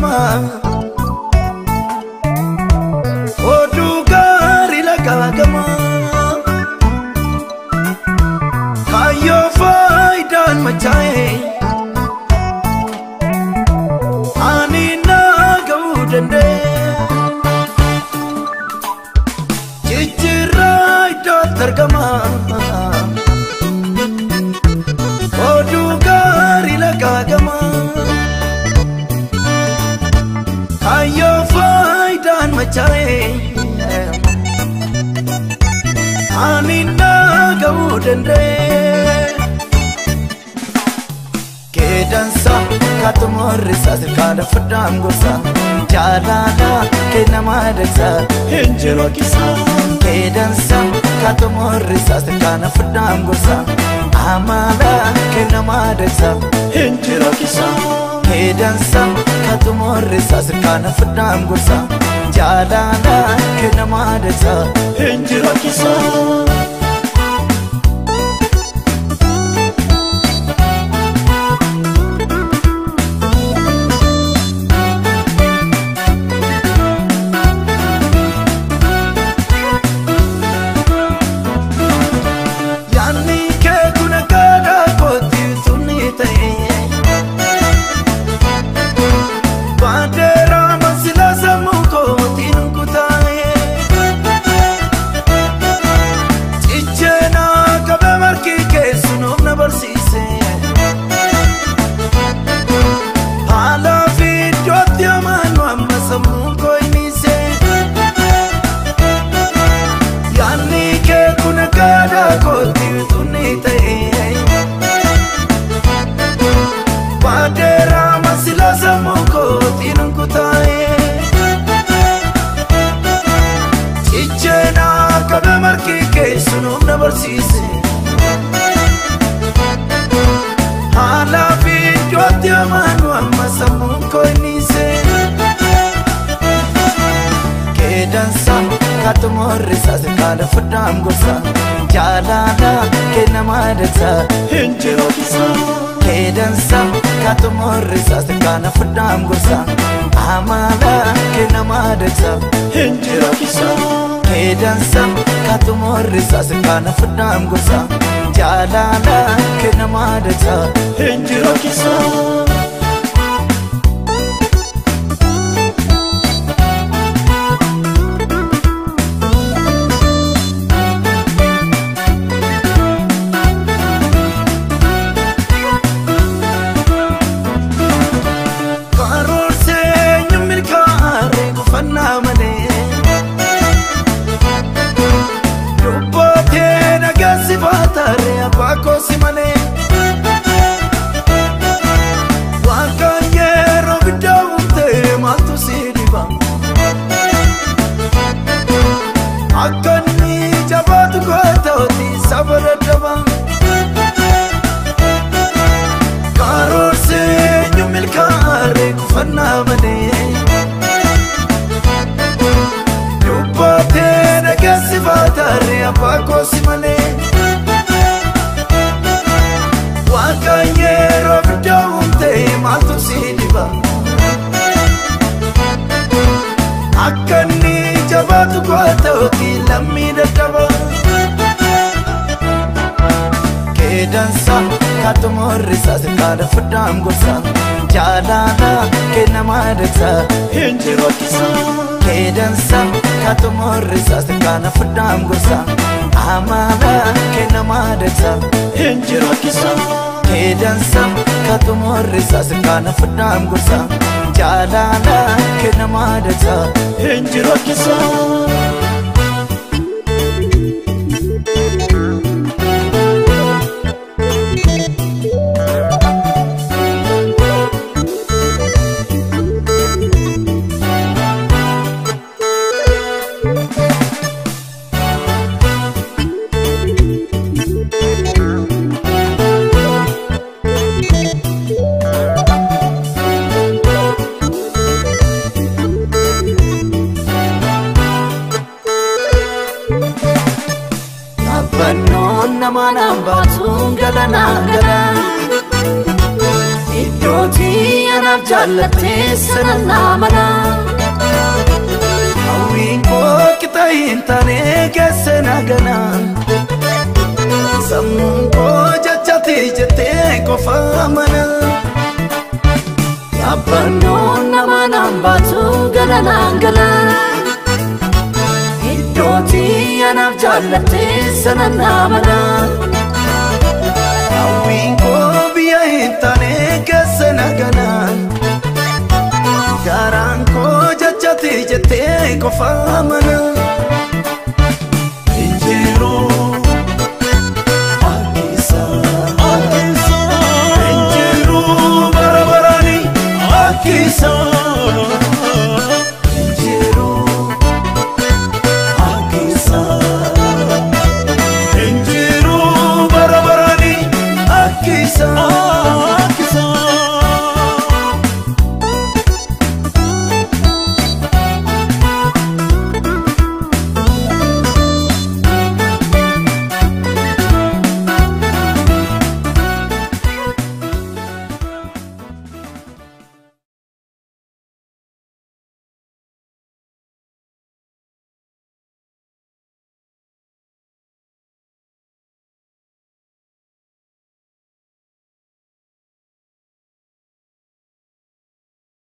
argama. Oduu gaarii lagaagama. Kaayyoo faayidaan machaa'e ani naa ga'uu danda'e. Jijjiirraa iddootti argama. Oduu gaarii lagaagama. Kaayyoo faayidaan machaa'e ani naa ga'uu danda'e. Keedansa katumorrisa sirkaadha furdaan gorsa jaalala kennama dagsa Hinjiru akkisa. Keedansa katumorrisa sirkaadha furdaan gorsa amala kennama dagsa Hinjiru akkisa. Keedansa katumorrisa sirkaadha furdaan gorsa jaalala kennama dagsa Hinjiru akkisa. Yaanni kee kun akka kootti tunni ta'e Baandeeraa maasila sammuu kootiin kutaa'e Cicheenaa qabee margi keessunuuf na barsiise Haala fi iddootti amaanu amma sammuun koo himise Yaanni kee kun akka kootti tunni ta'e Baandeeraa maasila sammuu kootiin kutaa'e Cicheenaa qabee margi keessunuuf na barsiise Haala fi iddootti amaanu amma sammuun koo himise Keedansa katumorrisa sirkaadha furdaan gorsa jaalala kennama dagsa Hinjiru akkisa. Keedansa katumorrisa sirkaadha furdaan gorsa amala kennama dagsa Hinjiru akkisa. Keedansa katumorrisa sirkaadha furdaan gorsa jaalala kennama dagsa Hinjiru akkisa. Karoorsee eenyu milkaa'ee gufannaa malee Dubbatee dhageessi baataaree abbaa koosi malee Waaqaan yeroo guddaa uumtee maaltu si dhiba Akka inni jabaatu gootooti saba daddaba Karoorsee eenyu milkaa'ee gufannaa malee Dubbatee dhageessi baataaree abbaa koosi malee Waaqaan yeroo guddaa uumtee maaltu si dhiba Akka inni jabaatu gootooti lammii daddaba Keedansa katumorrisa sirkaadha furdaan gorsa jaalala kennama dagsa Hinjiru akkisa. Keedansa katumorrisa sirkaadha furdaan gorsa amala kennama dagsa Hinjiru akkisa. Keedansa katumorrisa sirkaadha furdaan gorsa jaalala kennama dagsa Hinjiru akkisa. Dhaabbannoon nama naan baatuun galanaan gala Iddootii ana anaaf jaallattee sana naa mana. Hawwiin koo qixa hin taane keessa na gana. Sammuun koo jechati jettee qofa mana. Yaabbannoon nama naan baatu galanaan gala. Iddootii anaaf jaallattee sana naa mana. Hawwiin koo biyya hin taane keessa na gala. Garaan koo jechati jettee qofa mana. Injiru Akisa Akisa Injiru barabarani Akisa.